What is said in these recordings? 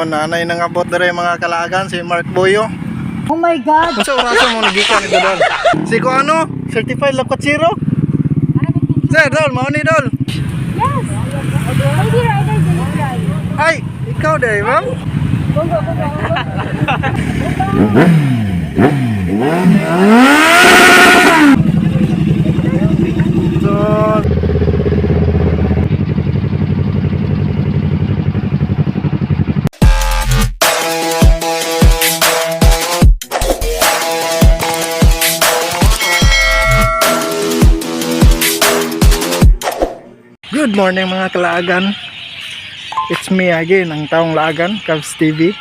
Nanay nangabot dere, mga kalaagan, si Mark Boyo. Oh my God! Unsa orasan mo nagikan ito, Dol? Si ko ano? Certified Lakwatsiro? Sir, Dol, mao ni Dol. Yes! Lady Rider Delivery. Ay, ikaw day, ma'am. Go, go, go, go, go. So, good morning, mga kalaagan. It's me again, ang taong laagan, Cavs TV.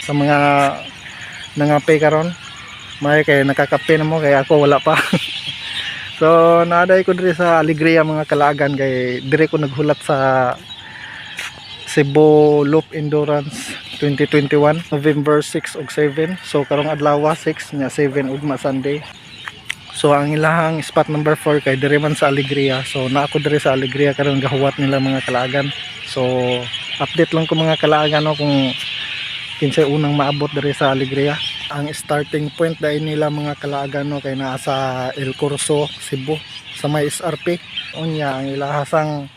Sa mga nangape karon, may kay nakakape na mo kay ako wala pa. So naaday ko diri sa Alegria, mga kalaagan, kay diri ko naghulat sa Cebu Loop Endurance 2021, November 6 ug 7. So karong adlaw 6 nya 7 ugma Sunday. So ang ilahang spot number 4 kay diri man sa Alegria. So naa ko diri sa Alegria karon, gahuwat nila, mga kalaagan. So update lang ko, mga kalaagan, no, kung kinsay unang maabot diri sa Alegria. Ang starting point dahil nila, mga kalaagan, no, kay naa sa El Corso, Cebu, sa may SRP. Unya ang ilahasang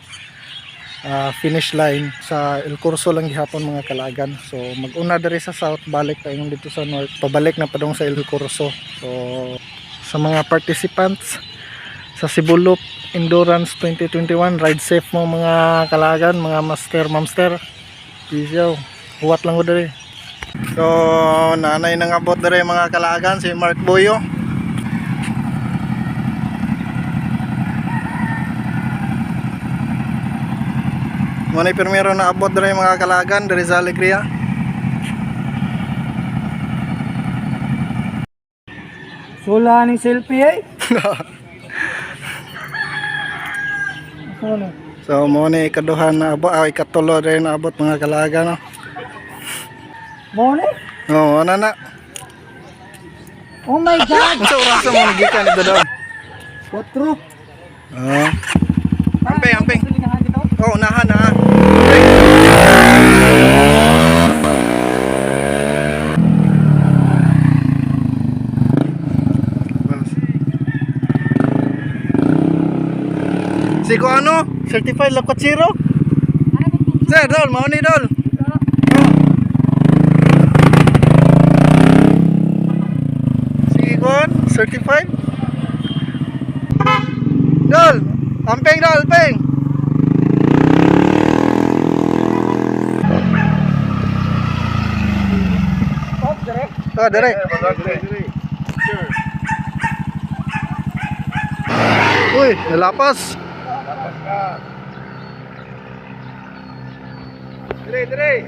finish line sa El Corso lang gihapon, mga kalagan. So mag-una diri sa south, balik pa dito sa north, pabalik na padong sa El Corso. So sa mga participants sa Cebu Loop Endurance 2021, ride safe mo, mga kalagan, mga master, mamster. Peace yo. Huwat lang ko diri. So nanay nangabot diri, mga kalagan, si Mark Boyo. Muna primero na abot diri, mga kalagan, diri sa Alegria. Sula ni selfie eh. Ano? So mo ni ikaduha na abot, ay ikatulo rin na abot, mga kalagan, no. Mo ni? Oo, ana na. Oh my God! Unsa orasan mo nagikan ito daw? Quatro. Oo. Amping, amping. Oh, unahan na. Amping. Si ko ano? Certified Lakwatsiro? Sir, Dol, mao ni Dol. Sige, Gon, certified. Dol, amping Dol, amping. Oh, dire. Uy, nalapas. Dire, dire.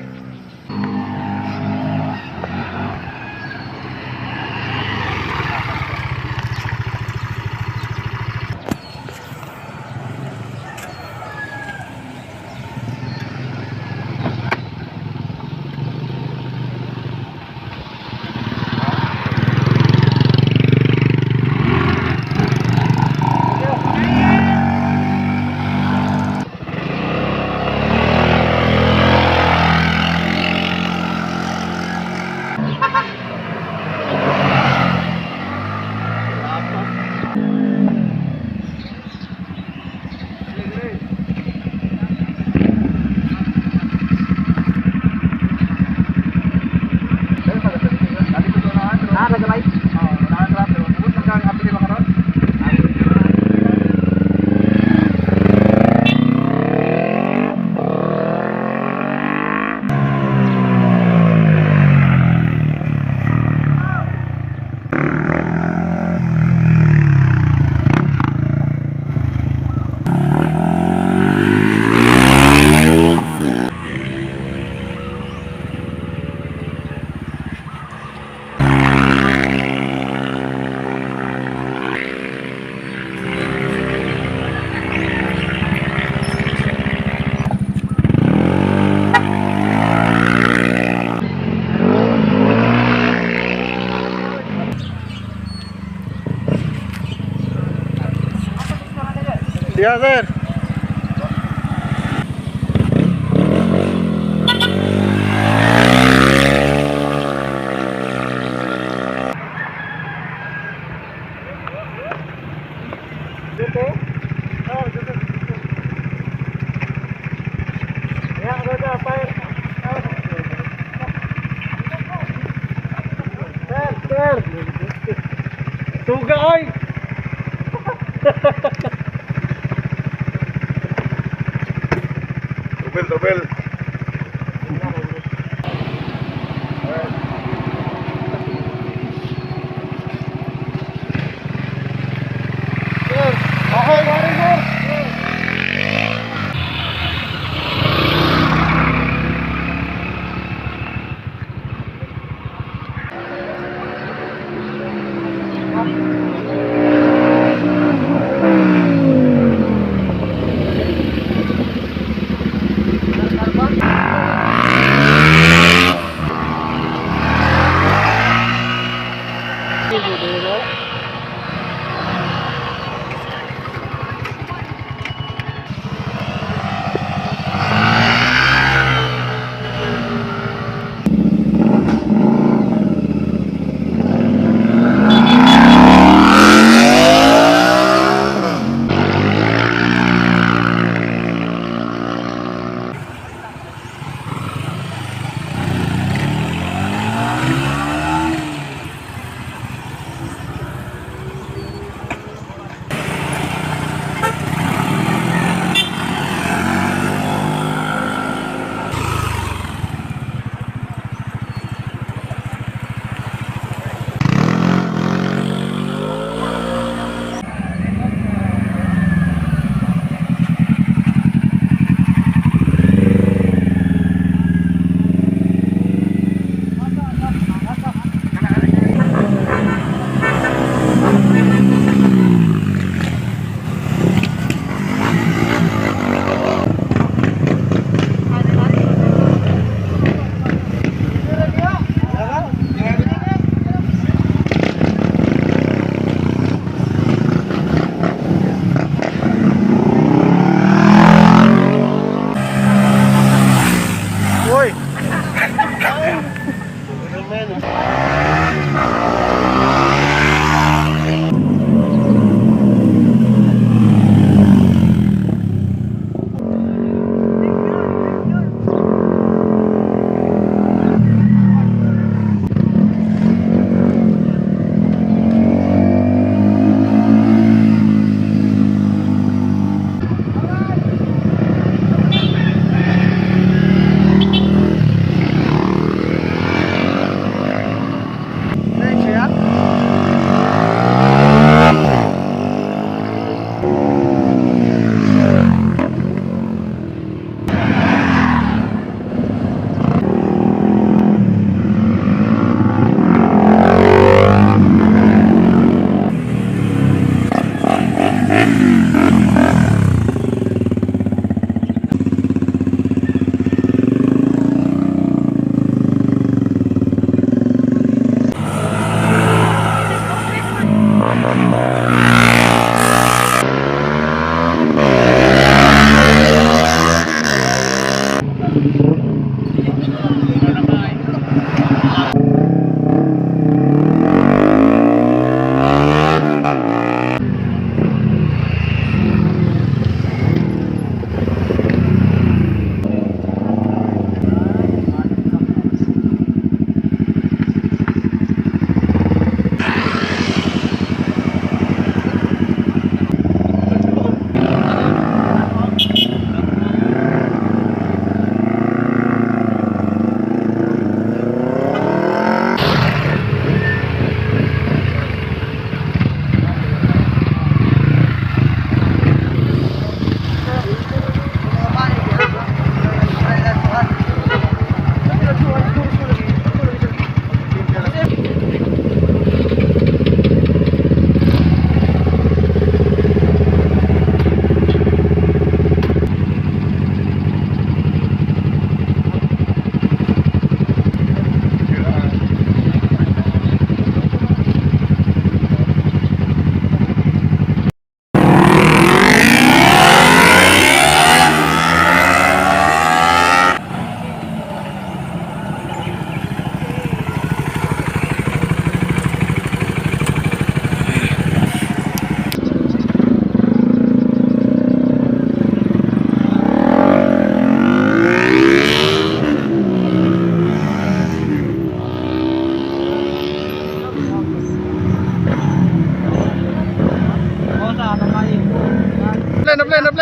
Ah, nagamay. Yeah, sir. Duga ay. Tubel, tubel. Okay, mare sir. Uy.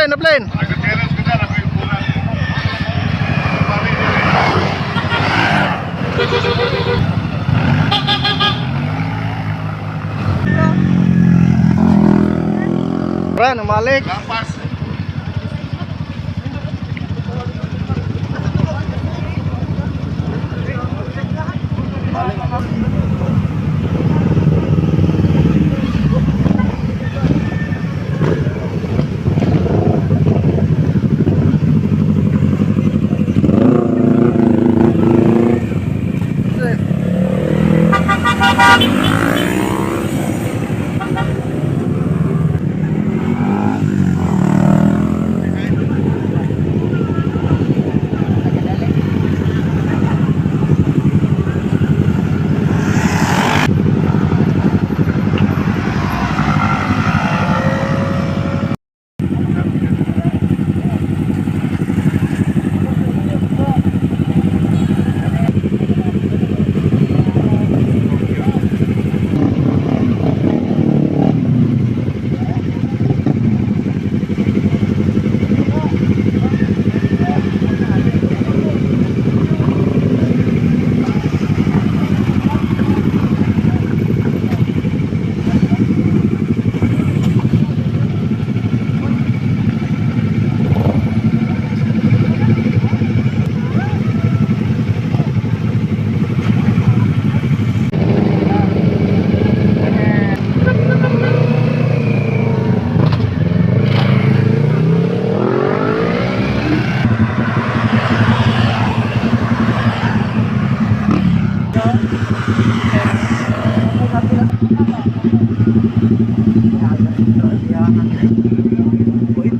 Aplin, aplin. Ran, umalik.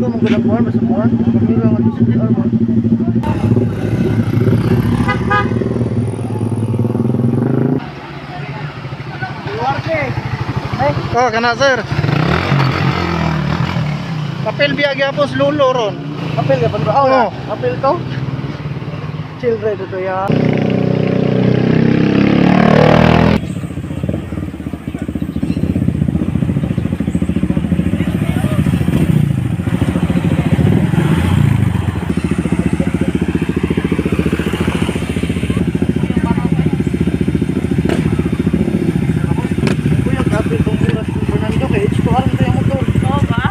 Ito mong ganang buwan, basta buwan. Kami lang ang CR mo. Oh, kana sir. Papel biya gyapon sa lulo ron. Apel ka ba? Oh, Oo. apel to. Children ito ya. Kuya, kapil tong oras ng Fernando kay H2R na yung motor. Oo ba?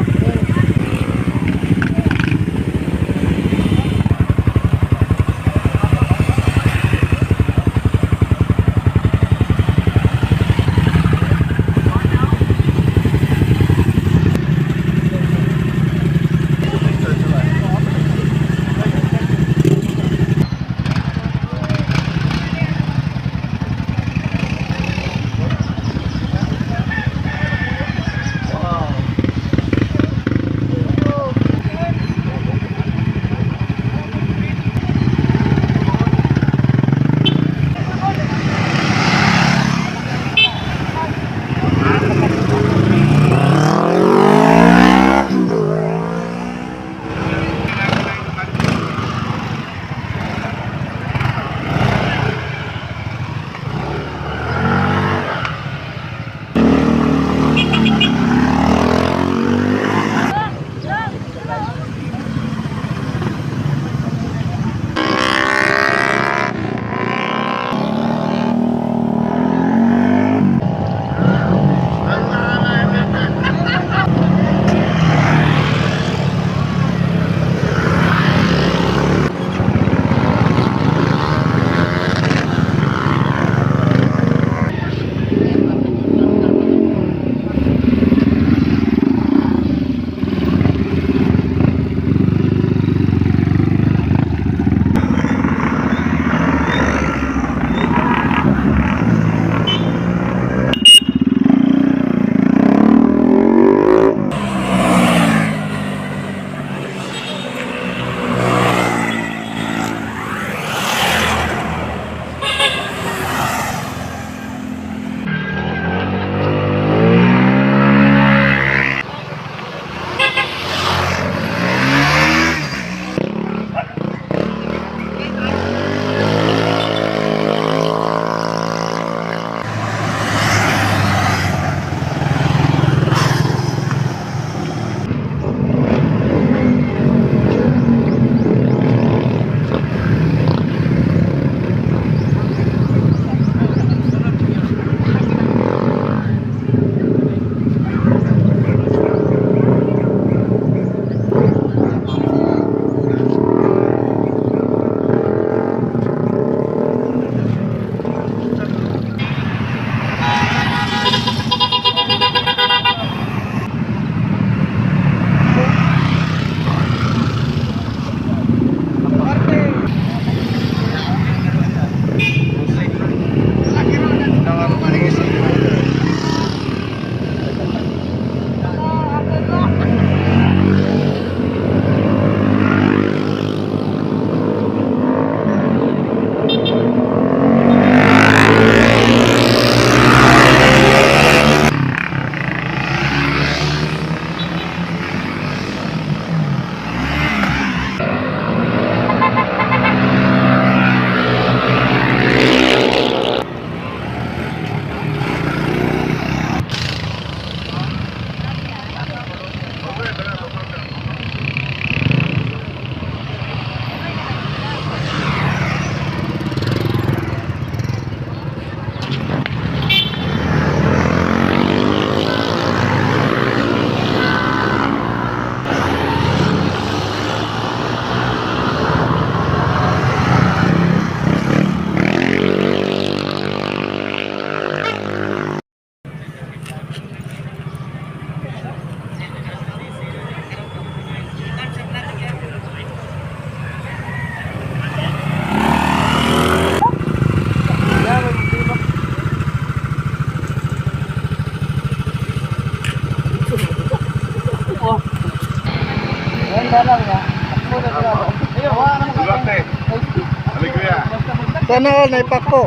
Sana all naipako.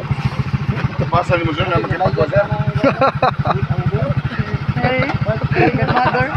Pasa ni mo sir na makipagwa sir. Hey, mother.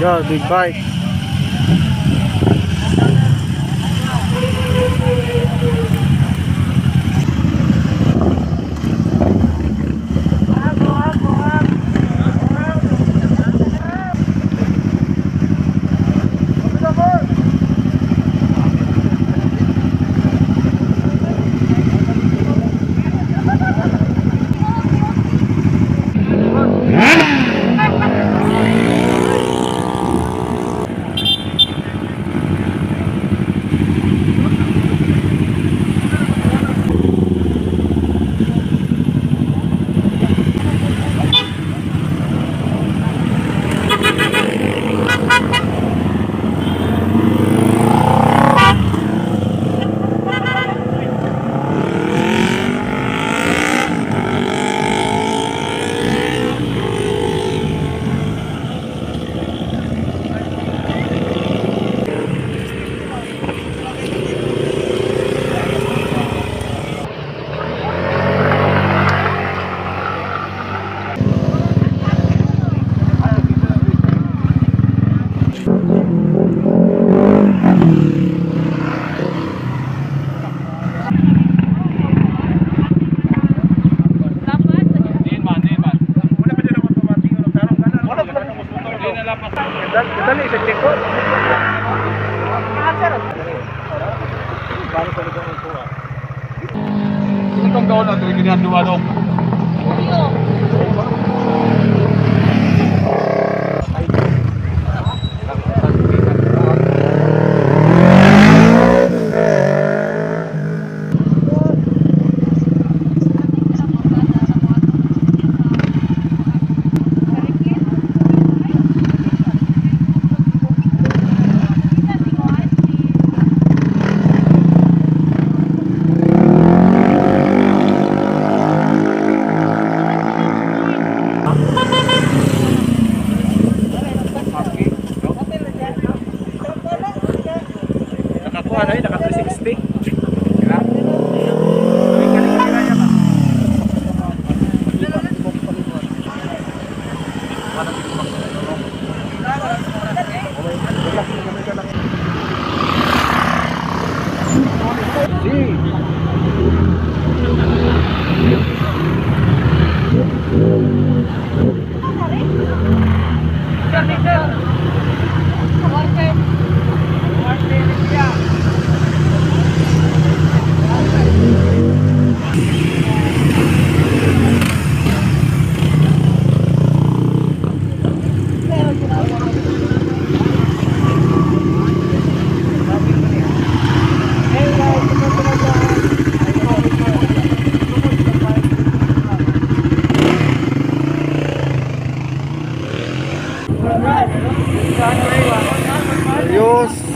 Yeah, big bike. Dali sa likod. Itong gawon na tuloy ginagawa dong.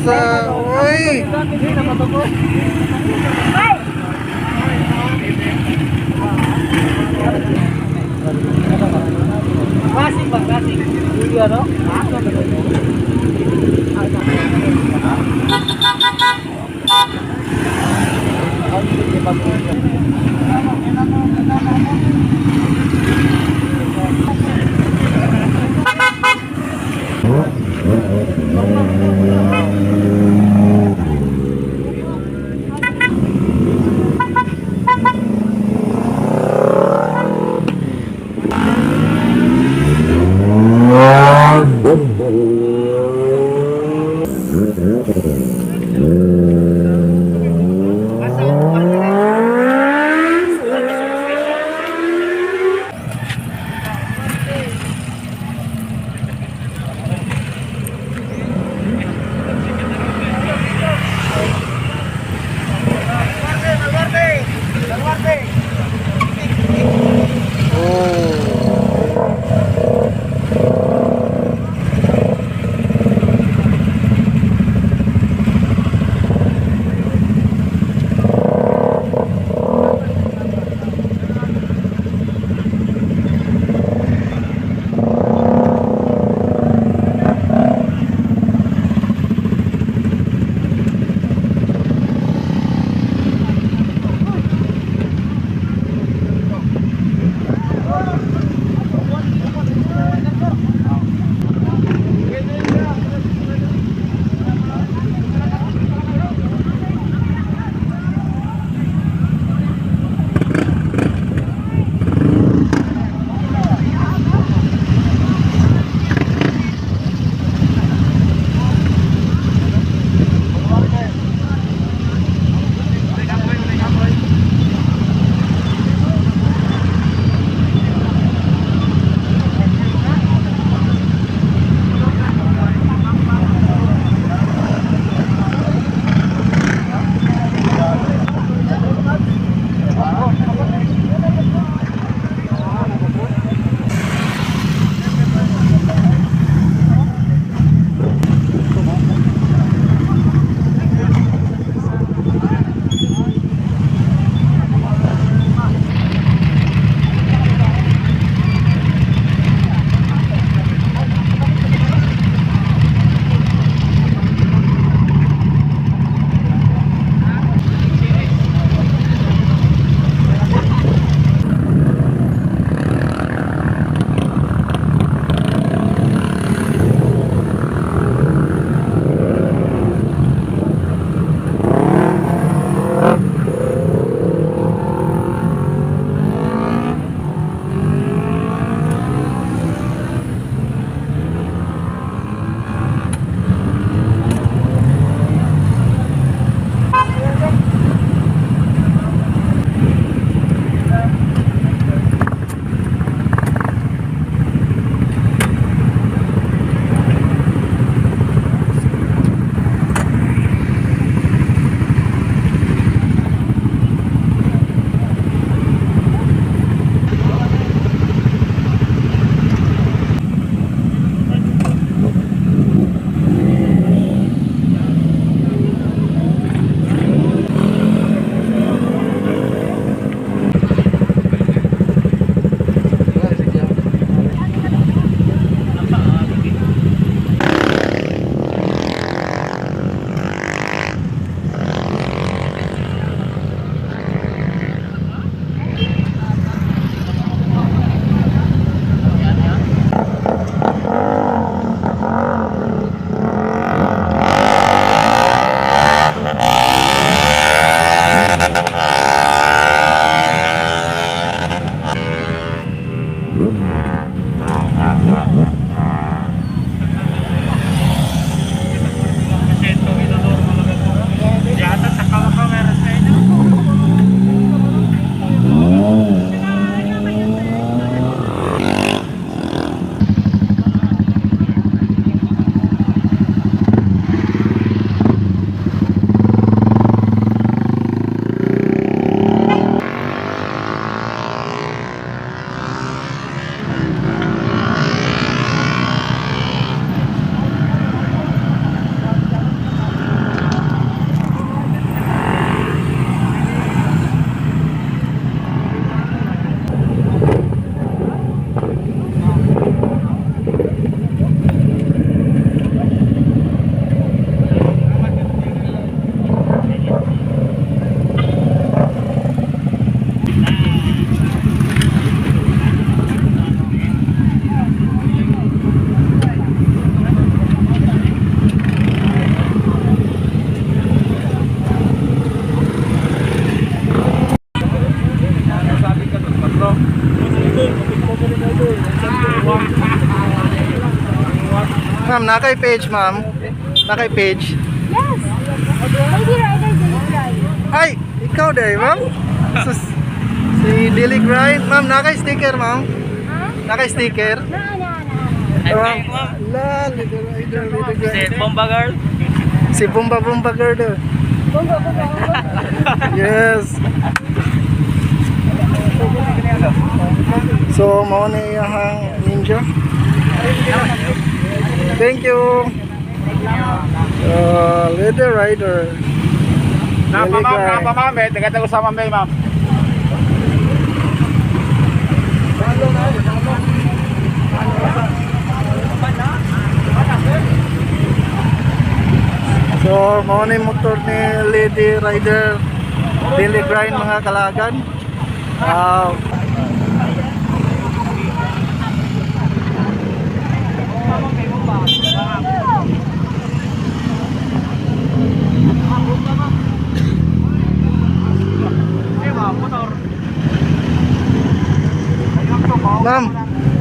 Asa, oy. Klasik ba? Klasik. Julio, no? Ma'am, naa kay page, ma'am. Naa kay page. Yes. Lady Rider Dili Grind. Ay, ikaw day, ma'am. Sus, si Lily Grind. Ma'am, naa kay sticker, ma'am. Ha? Naa kay sticker. Na, na, na. Ma'am, la, Lady Rider, Lady Grind. Bomba girl. Si Bumba Bumba Girl daw. Bongo, bongo, bongo. Yes. So, mao na iyahang ninja. Thank you. Lady Rider. Napa Lily ma'am, Grind. napa ma'am eh. Taga tago sa ma'am eh, ma'am. So, mao na yung motor ni Lady Rider Lily Grind, mga kalagan. Wow. Ma'am,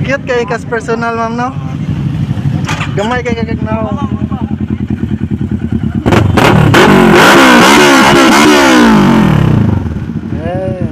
cute kay kas personal, ma'am, no? Gamay kay kagagnaw. Eh.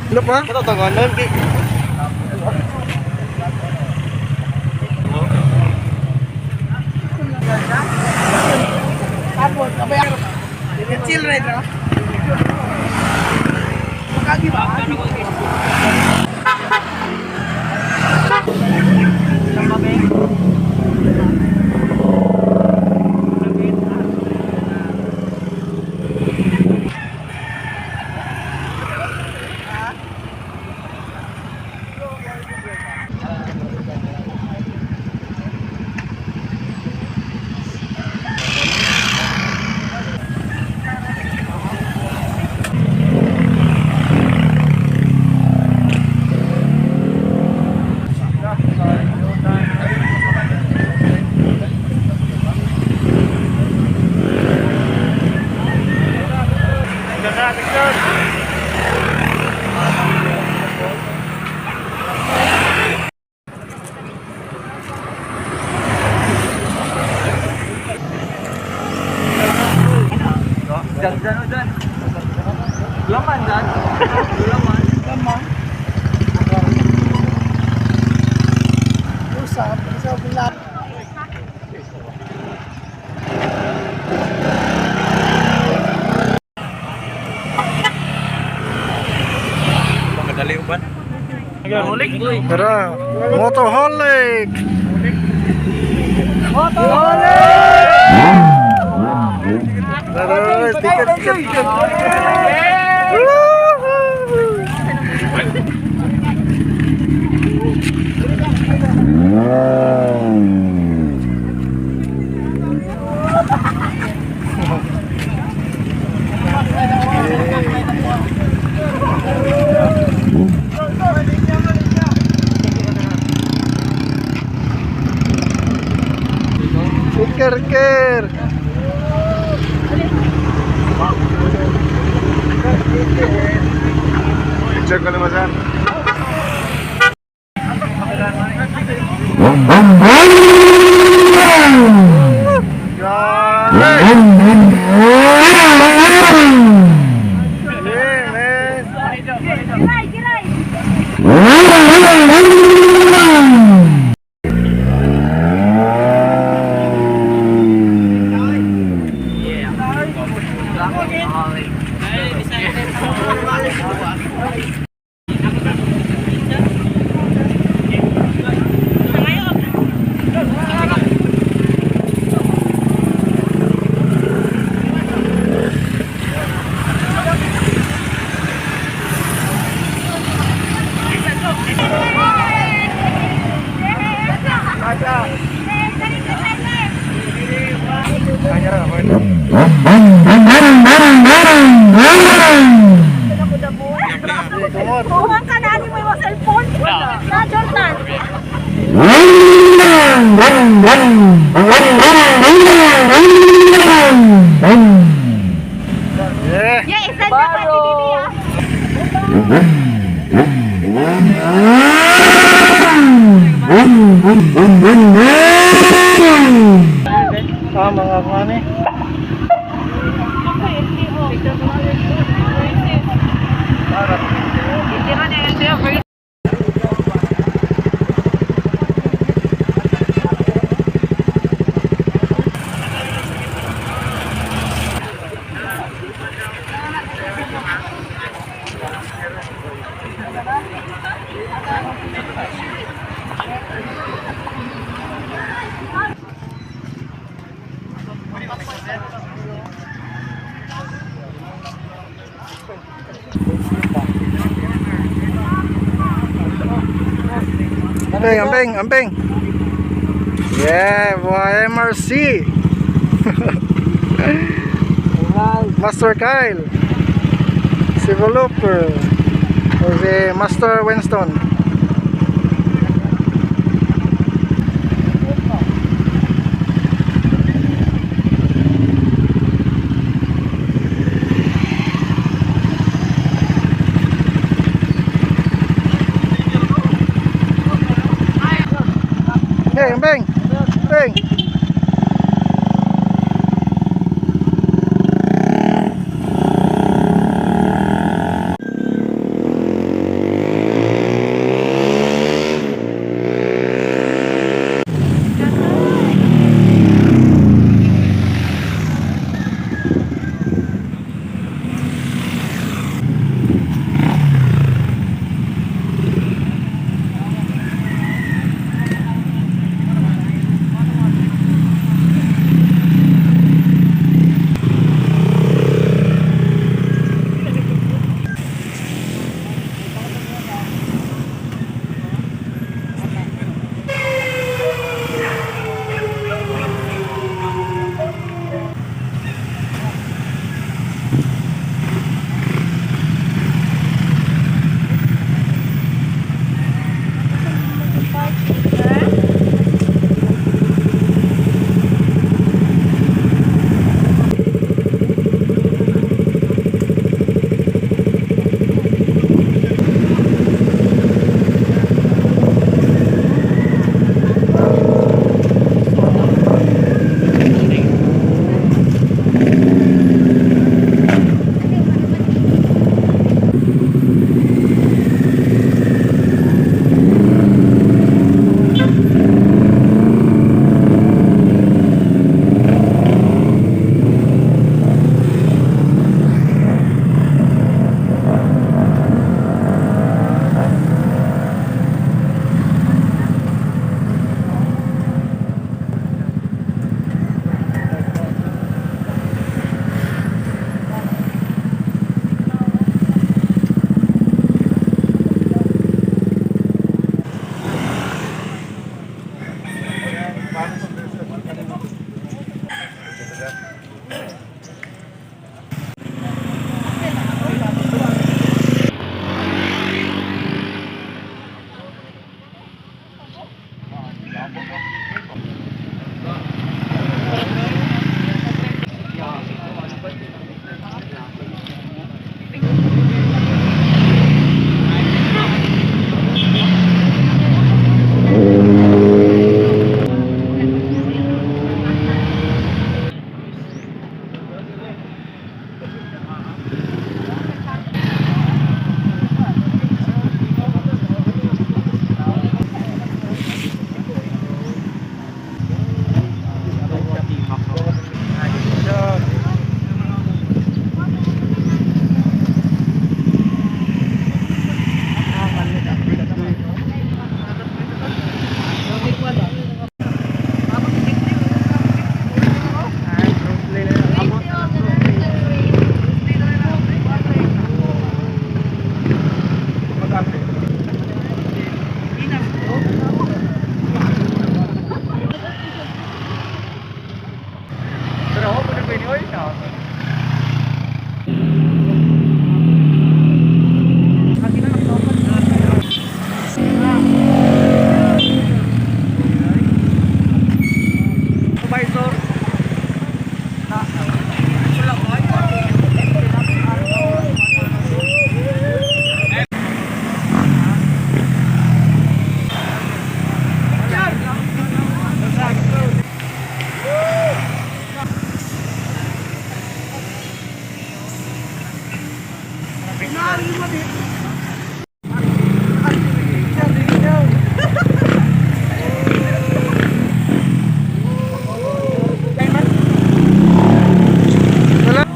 Ano pa? Chill ride ra. Kagi ba? Dan dan dan. Laman dan. Laman. Laman. Usap, usap lang. Tara, Motoholic! Motoholic! Tara, ticket, ticket, ticket. Woohoo! Iker, iker! Picture ko naman sir. Grabe! Yeah, man! Giray, giray. Tinuod. Kuha ka na ani mo yung cellphone. Na Jordan. Yeah. Yeah, isend na pa ni Bibi ah. Ah, mga kani. Amping, amping, amping. Yeah, boy, MRC. Master Kyle. Si Voluper. O si Master Winston. Hey, amping. Amping.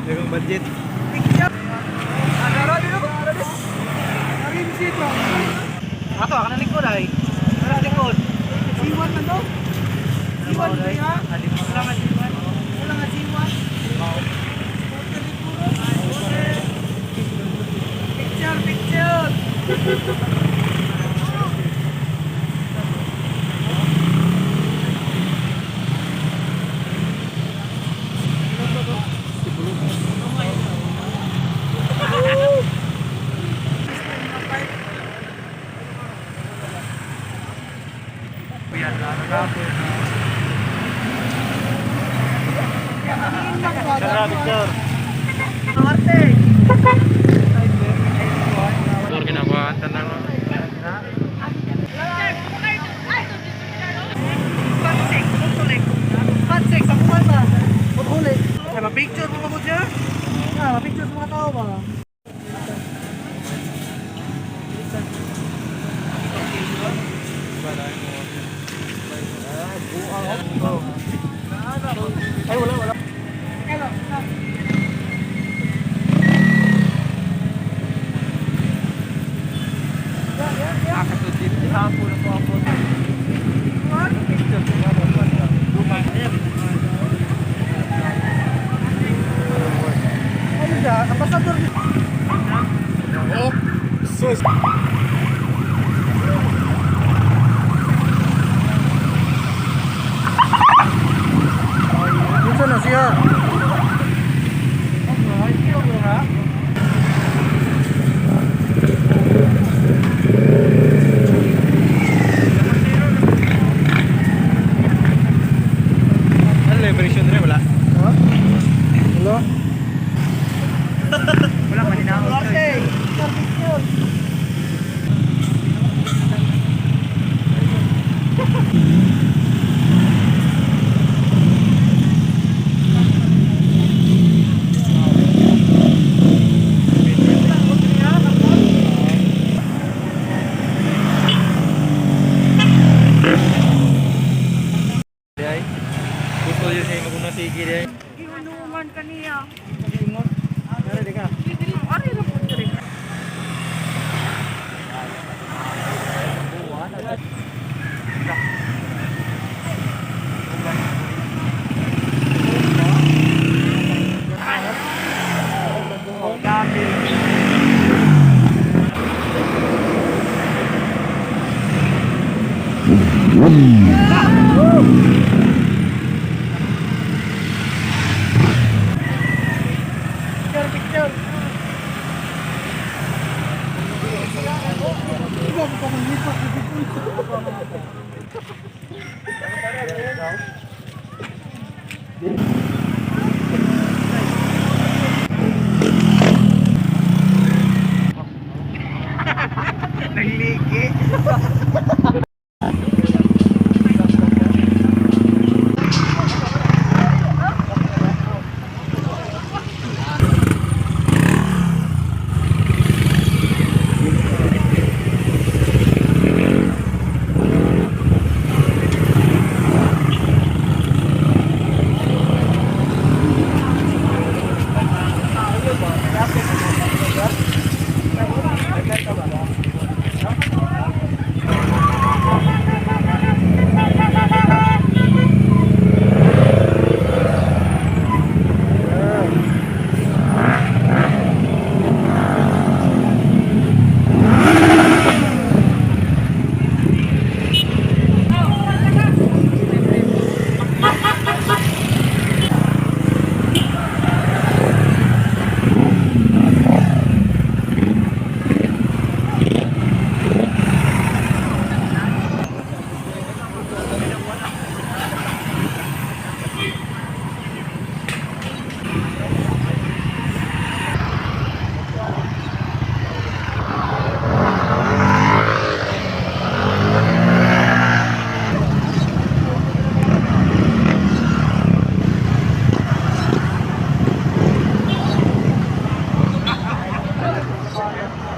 Dagang budget. Ato, ka na likod ay. Para likod. C1 man to? C1 ba? Wala nga C1. Wala nga C1. Picture, picture. Tara, picture. Arte. Por ginawa tanang. Patsik, tutulik. Patsik, sa kuwan ba? Maghuli. Ay, ma-picture mo ba ko siya? Ah, ma-picture sa mga tao ba? Ay, wala, wala. Ano siya? Ambassador. Oh, sus. Unsa na siya? Ano liberation rin wala? Ha? Wala. Wala man Arte. Picture, picture. Dai. Gusto yun siya maguna sige dai. Ginuman ka niya. Ari ka. Ari ra po diri. Picture, picture. Nagligi. Yan.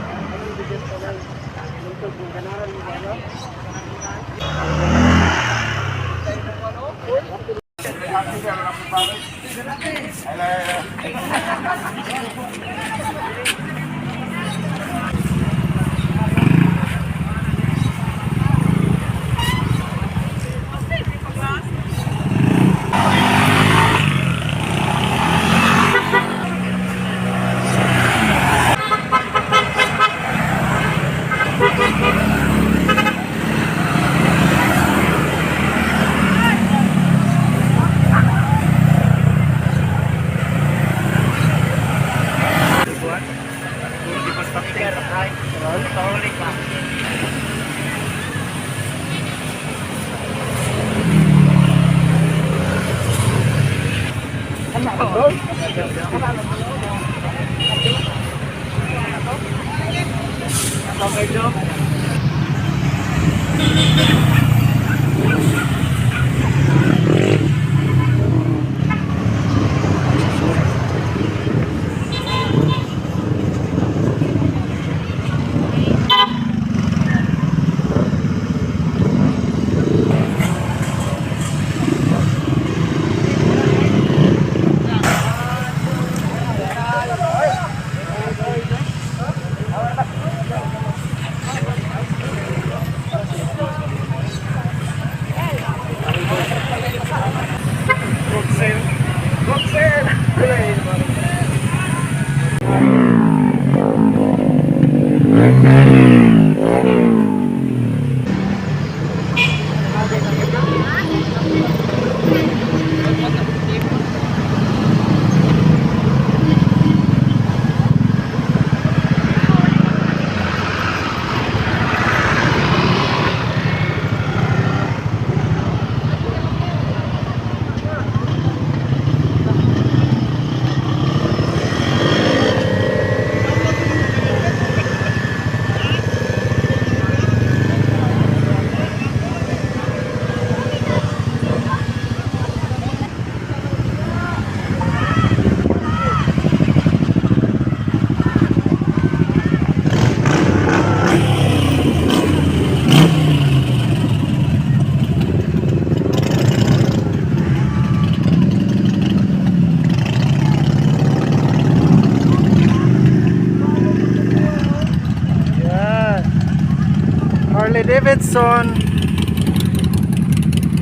Harley Davidson.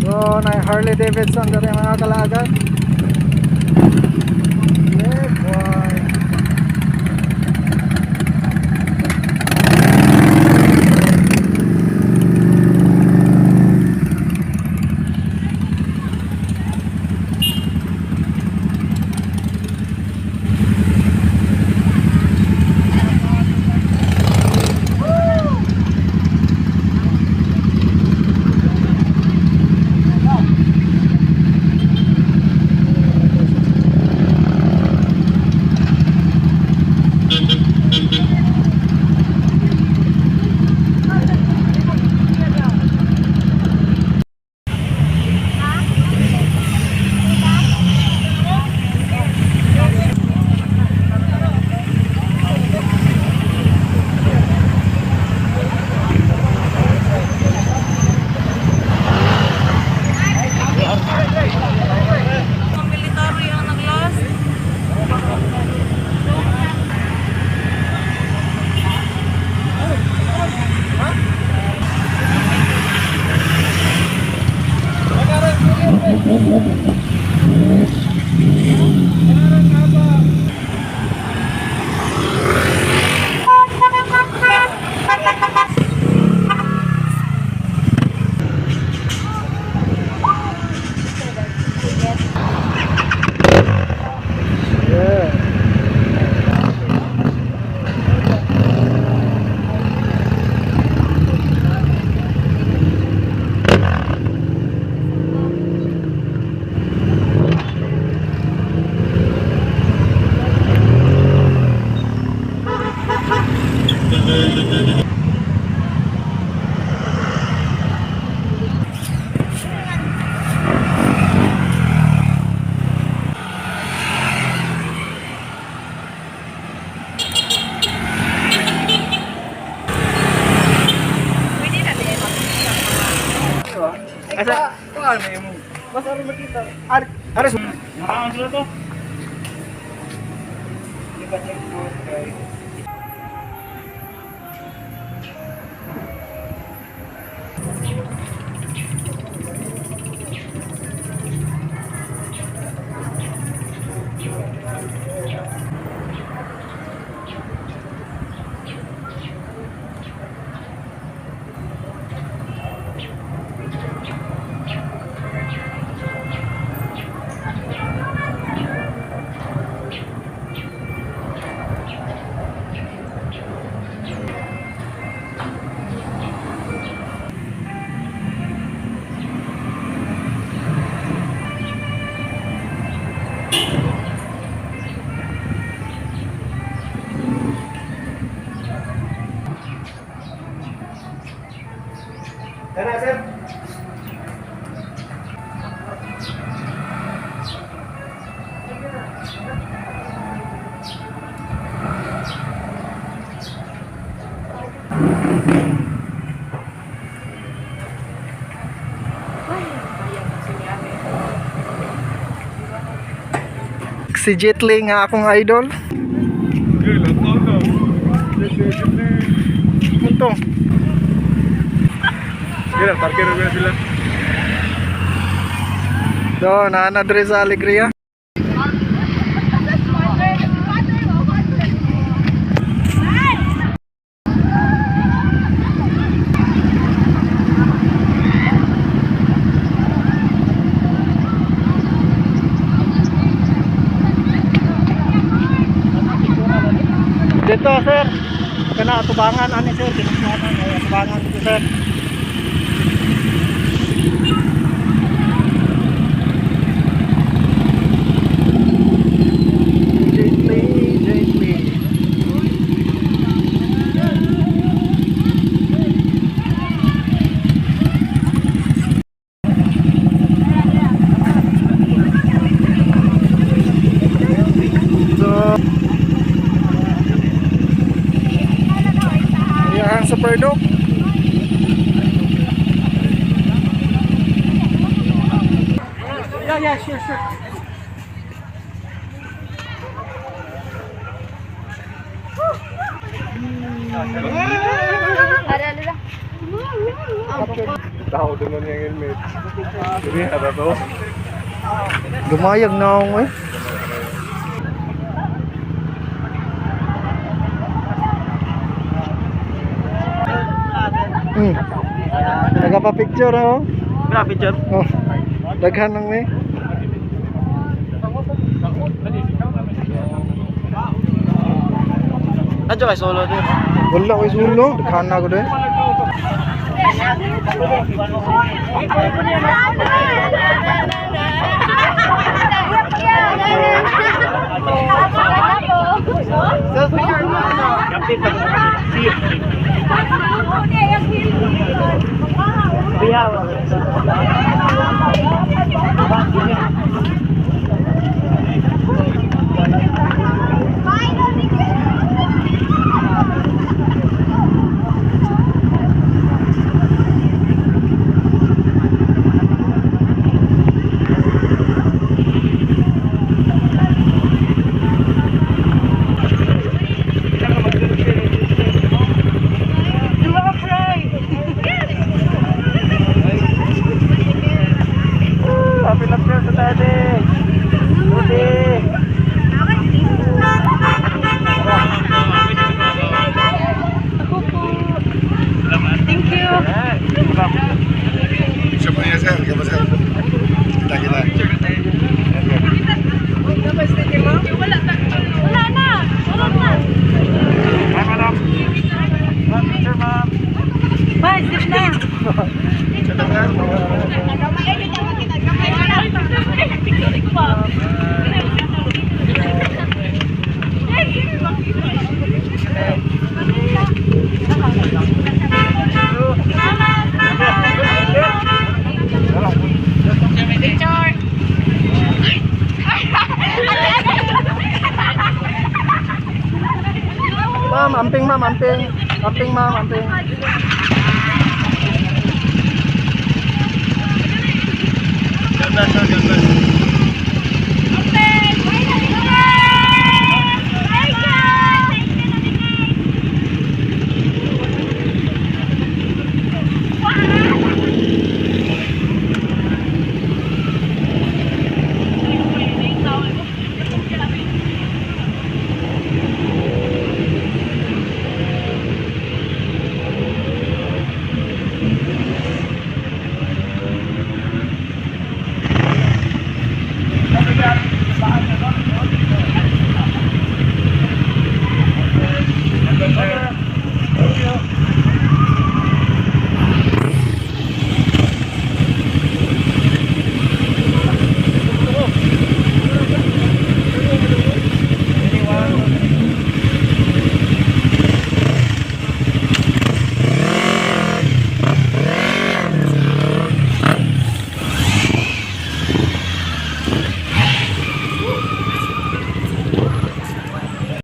So, na Harley Davidson dali mga kalagan. Yeah, boy. Mga military ang nag-last. Yeah. Saan may imong? Basta rin makita. Aris. Nakaon sila to. Tara, sir. Si Jet Li nga akong idol. Munto. Sige lang, parkir na sila. Do, naana diri sa Alegria. Dito, sir. Kana atubangan ani sir, tinukmanan ay atubangan dito, sir. Jet Li, Jet Li. So, Ayan, super dog. Yeah, sure. Tao doon lang yung helmet. Hindi, ano to? Gumayag na ako eh. Nagpa-picture ako. Wala, picture. Oh. Daghan lang eh. Nandiyo kay solo din. Wala ko sulo. Daghan na ako doon. Happy love sa tati. Buti. Thank you. Siya pa niya, sir. Kaya sir. Kita, kita. Wala na. Wala na. Hi, madam. Ma'am, picture, ma'am. Bye, zip na. Picture. Ma'am, amping ma'am, amping. Amping ma'am, amping. bless, sir. God bless.